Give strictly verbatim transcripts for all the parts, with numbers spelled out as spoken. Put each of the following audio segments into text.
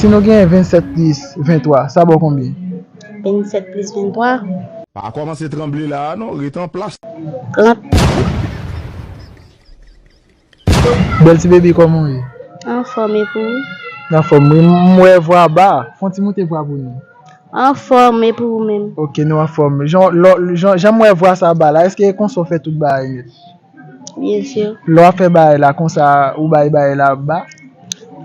Si nou gen vennsèt plis venntwa, sa ba w konbyen? Vennsèt plis venntwa. Pa kòmanse tranble la a non, ret an plas. Trant. Bèl ti baby, kòman w ye? Anfòm, e pou ou? Anfòm, wi. M wè vwa ba. Fè yon ti moute vwa pou nou. Anfòm, e pou ou menm? Ok, nou anfòm. Jan, lò- jan, jan m wè vwa sa ba la, èske e konsa w fè tout bagay nèt? Byen si. Lè w ap fè bagay la konsa, ou bay bagay la ba?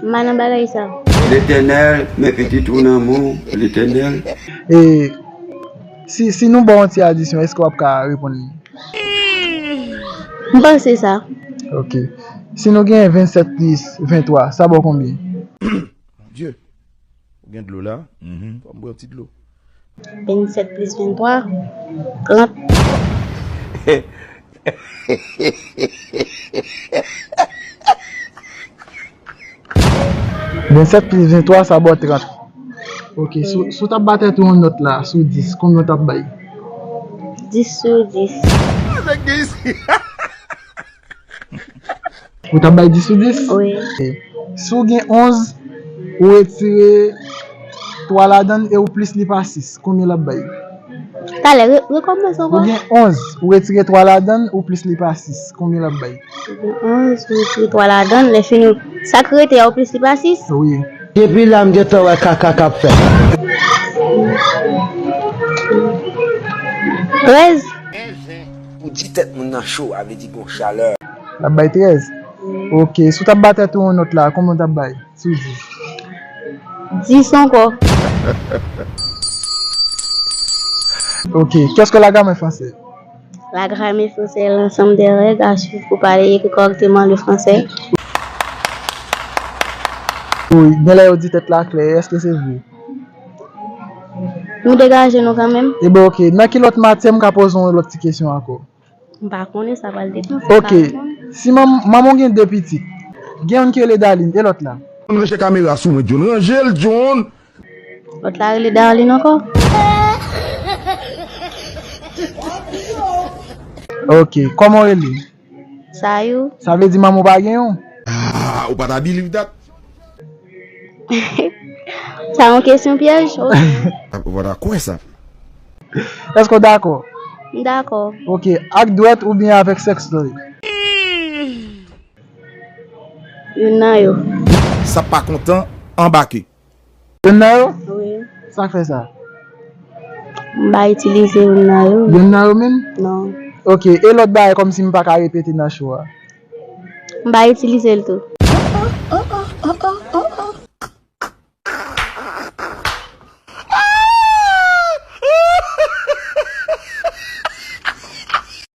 M pa nan bagay sa. Letènèl, men pitit ou nan men w, Letènèl. E si, si nou ba w yon ti adisyon, èske w ap ka reponn li? M panse sa. Ok. Si nou gen vennsèt plis venntwa, sa ba w konbyen? Mon Dieu. Ou gen dlo la? Mhm. Fò m bwè yon ti dlo. Vennsèt plis venntwa, trant. Vennsèt plis venntwa, sa ba w trant. Ok, si w- si w t ap ba tèt ou yon nòt la, sou dis, konbyen w t ap bay? Dis sou dis. Nèg gen isi. Ou t ap bay dis sou dis? Wi. Ok. Si w gen onz, ou retire twa ladan l e ou plis li pa sis, konbyen l ap bay? Talè, re- rekòmanse ankò. Ou gen onz, ou retire twa ladan l, ou plis li pa sis, konbyen l ap bay? Ou gen onz, ou retire twa ladan l, lè fini, sa k rete a, ou plis li pa sis? Wi. Depi la, m gentan wè kaka k ap fèt. Trèz. Pou di tèt moun nan cho, a vle di gon chalè. L ap bay trèz. Ok, si w t ap ba tèt ou yon nòt la, konbyen w t ap bay? Sou dis. Dis ankò. Ok, qu'est-ce que la grammaire française? La grammaire française est l'ensemble des règles à suivre pour parler et écrire correctement le français. Wi, gen lè yo di tèt la klè, èske se vre? Nou degaje nou kanmenm. Ebyen, ok. Nan ki lòt matyè m ka poze w yon lòt ti kesyon ankò? M pa konnen, sa pral depann. Ok. Si manm- manman w gen de pitit, gen youn ki rele Darline, e lòt la? John, ranje kamera sou mwen, John. Ranje l, John. Lòt la rele Darline ankò. Ok. Kòman w rele? Sayou. Sa vle di manman w pa gen yon? Ah, ou pa ta believe that? Sa yon kesyon pyèj? Ou pa ta kwè sa? Èske w dakò? M dakò. Ok, ak dwèt oubyen avèk sextoy? Youn nan yo. Sa pa kontan, anbake. Youn nan yo? Wi. Sa k fè sa? M pa itilize youn nan yo. Youn nan yo menm? Non. Ok, e lòt bagay kòmsi m pa ka repete nan show a? M pa itilize l tou.